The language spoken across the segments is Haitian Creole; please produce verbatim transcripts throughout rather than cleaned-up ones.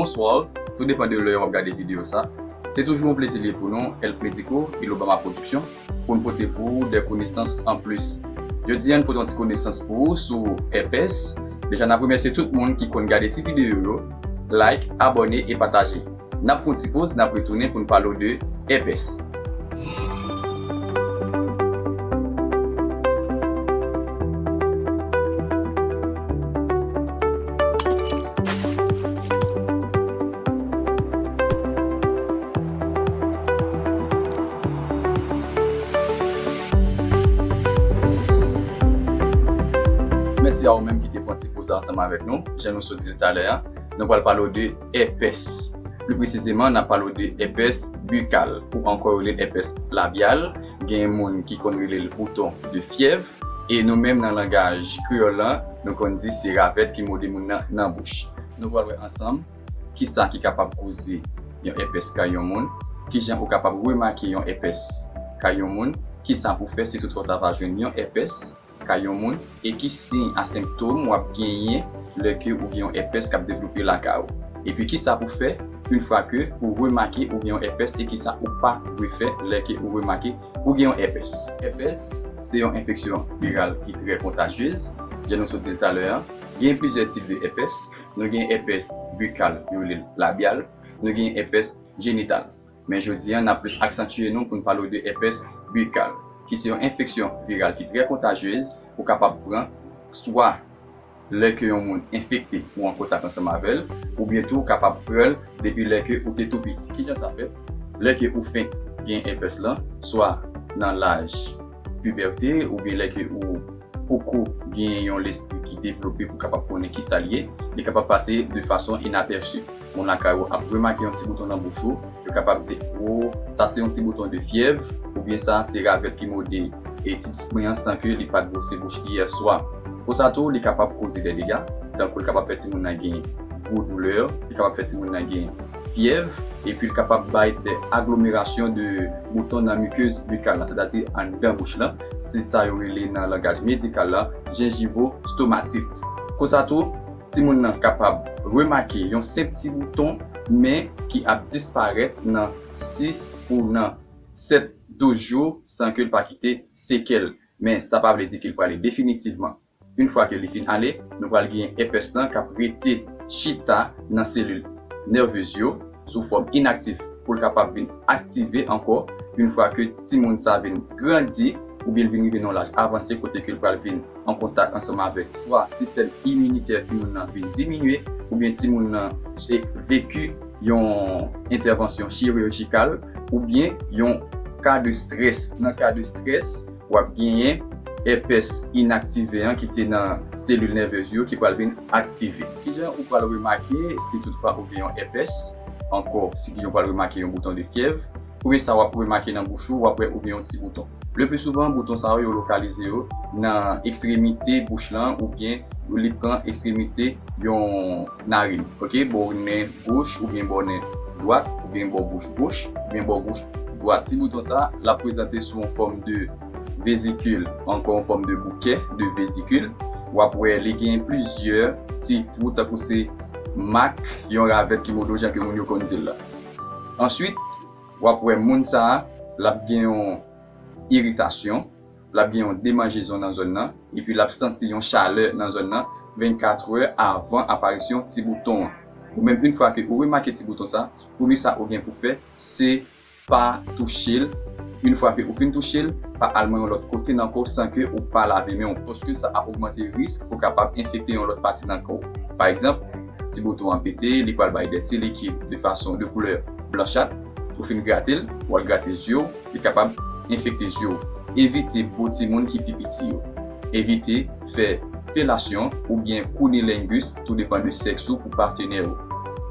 Bonsoir, tou depan de lè w ap gade videyo sa. Se toujou yon plezi li ye pou nou, Health Medico, Ilobama Production, pou n pote pou ou de konesans anplis. Jodi a, n pote yon ti konesans pou ou sou èpès. Deja, n ap remèsye tout moun ki konn gade ti videyo yo, like, abòne e pataje. N ap pran ti poz, n ap retounen pou n pale w de èpès. Mèsi a ou menm ki te pran ti poz la ansanm avèk nou. Jan nou sot di l talè a, nou pral pale w de èpès. Pli presizeman, n ap pale w de èpès bikal, ou ankò rele l èpès labyal. Genyen moun ki konn rele l bouton de fyèv. E nou menm nan langaj kreyòl lan, nou konn di se ravèt ki mòde moun nan nan bouch. Nou pral wè ansanm kisa ki kapab koze yon èpès kay yon moun, kijan ou kapab remake yon èpès kay yon moun, kisa pou fè si toutfwa w ta va jwenn yon èpès kay yon moun, e ki siy a senptòm w ap genyen lè ke ou gen yon èpès k ap devlope lakay ou. Epi kisa pou fè yon fwa ke ou remake ou gen yon èpès e kisa ou pa dwe fè lè ke ou remake ou gen yon èpès. Èpès se yon enfeksyon viral ki trè kontajyez. Jan nou sot di l talè a, gen plizyè tip de èpès. Nou gen èpès bikal, yo rele l labyal. Nou gen èpès jenital. Men jodi a, n ap plis aksantye nou pou n pale w de èpès bikal, ki se yon enfeksyon viral ki trè kontajyez ou kapab pran swa lè ke yon moun enfekte ou an kontak ansanm avè l, oubyen tou ou kapab pran l depi lè ke ou te tou piti. Kijan sa fèt? Lè ke ou fenk gen èpès lan, swa nan laj pibète, oubyen lè ke ou poko gen yon lespri ki devlope pou kapab konnen kisa l ye, li kapab pase de fason inapèsi. Moun lakay ou ap remake yon ti bouton nan bouch ou, yo kapab di, "O, sa se yon ti bouton de fyèv," oubyen, "Sa se ravèt ki mòde e ti pitit mwen an san ke li pa t bwose bouch li yèswa." Konsa tou, li kapab koze de dega, tankou l kapab fè timoun nan gen gwo doulè, li kapab fè timoun nan gen fyèv, epi l kapab bay de aglomerasyon de bouton nan mikez bikal la, sètadi anndan bouch lan. Se sa yo rele nan langaj medikal la, jenjivostomatit. Konsa tou, timoun nan kapab remake yon senp ti bouton, men ki ap disparèt nan sis pou nan sèt, douz jou san ke l pa kite sekèl. Men sa pa vle di ke l prale definitivman. Yon fwa ke li fin ale, nou pral gen èpès lan k ap rete chita nan selil nèvez yo sou fòm inaktif pou l kapab vin aktive ankò yon fwa ke timoun sa vin grandi oubyen l vin rive nan laj avanse kote ke l pral vin an kontak ansanm avèk swa sistèm iminitè timoun nan vin diminye oubyen timoun nan veki yon entèvansyon chirurjikal oubyen yon ka de strès. Nan ka de strès, w ap genyen èpès inaktive an ki te nan selil nèvez yo ki pral vin aktive. Kijan ou pral remake si toutfwa ou gen yon èpès? Ankò, si ou pral remake yon bouton de fyèv, premye sa w ap remake nan bouch ou, w ap wè ou gen yon ti bouton. Le pli souvan, bouton sa yo, yo lokalize yo nan ekstremite bouch lan oubyen li pran ekstremite yon narin. Ok, bò nen goch oubyen bò nen dwat oubyen bò bouch goch oubyen bò bouch dwat. Ti bouton sa, l ap prezante sou yon fòm de vezikil, ankò yon fòm de bouke de vezikil. W ap wè li gen plizyè ti twou tankou se mak yon ravèt ki mòde jan ke moun yo konn di l la. Answit, w ap wè moun sa a, l ap gen yon iritasyon, l ap gen yon demanjezon nan zòn nan, epi l ap santi yon chalè nan zòn nan vennkat è avan aparisyon ti bouton an. Ou menm, yon fwa ke ou remake ti bouton sa, premye sa ou gen pou fè, se pa touche l. Yon fwa ke ou fin touche l, pa al nan yon lòt kote nan kò w san ke ou pa lave men w, paske sa ap ogmante risk pou kapab enfekte yon lòt pati nan kò w. Pa egzanp, ti bouton an pete, li pral bay de ti likid de fason, de koulè blanchat, ou fin grate l, w al grate zye w, li kapab enfekte zye w. Evite bo timoun ki pi piti yo. Evite fè felasyon oubyen kounnilingis, tou depan de sèks ou pou patnè ou.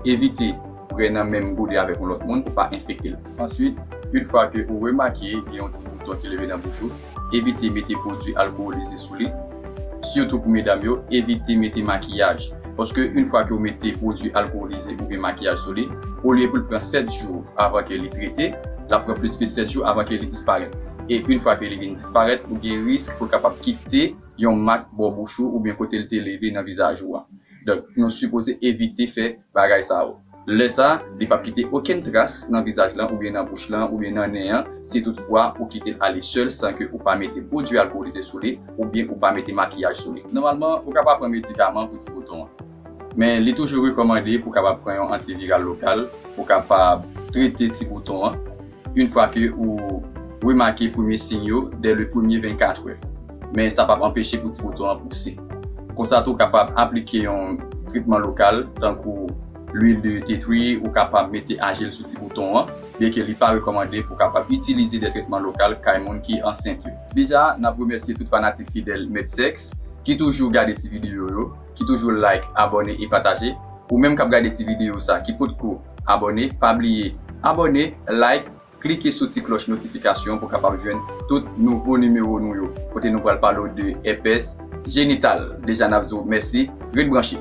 Evite bwè nan menm gode avèk yon lòt moun pou pa enfekte l. Answit, yon fwa ke ou remake gen yon ti bouton ki leve nan bouch ou, evite mete pwodui alkolize sou li, sitou pou medam yo, evite mete makiyaj. Paske yon fwa ke ou mete pwodui alkolize oubyen makiyaj sou li, olye pou l pran sèt jou avan ke li trete, l ap pran plis ke sèt jou avan ke li disparèt. E yon fwa ke li vin disparèt, ou gen risk pou l kapab kite yon mak bò bouch ou oubyen kote l te leve nan vizaj ou a. Donk, nou sipoze evite fè bagay sa yo. Lè sa, li p ap kite okenn tras nan vizaj lan, oubyen nan bouch lan, oubyen nan nen an, si toutfwa ou kite l ale sèl san ke ou pa mete pwodui alkolize sou li, oubyen ou pa mete makiyaj sou li. Nòmalman, ou kapab pran medikaman pou ti bouton an. Men li toujou rekòmande pou w kapab pran yon antiviral lokal pou w kapab trete ti bouton an, yon fwa ke ou remake premye siy yo dè le premye vennkat è. Men sa p ap anpeche pou ti bouton an pouse. Konsa tou, w kapab aplike yon tretman lokal, tankou lwil de tea tree, ou kapab mete ajil sou ti bouton an, byenke li pa rekòmande pou w kapab itilize de tretman lokal kay moun ki ansent yo. Deja, n ap remèsye tout fanatik fidèl Medsex ki toujou gade ti videyo yo, ki toujou like, abòne e pataje. Ou menm k ap gade ti videyo sa ki potko abòne, pa bliye abòne, like, klike sou ti klòch notifikasyon pou w kapab jwenn tout nouvo nimewo nou yo, kote nou pral pale w de èpès jenital. Deja n ap di w mèsi, ret branche.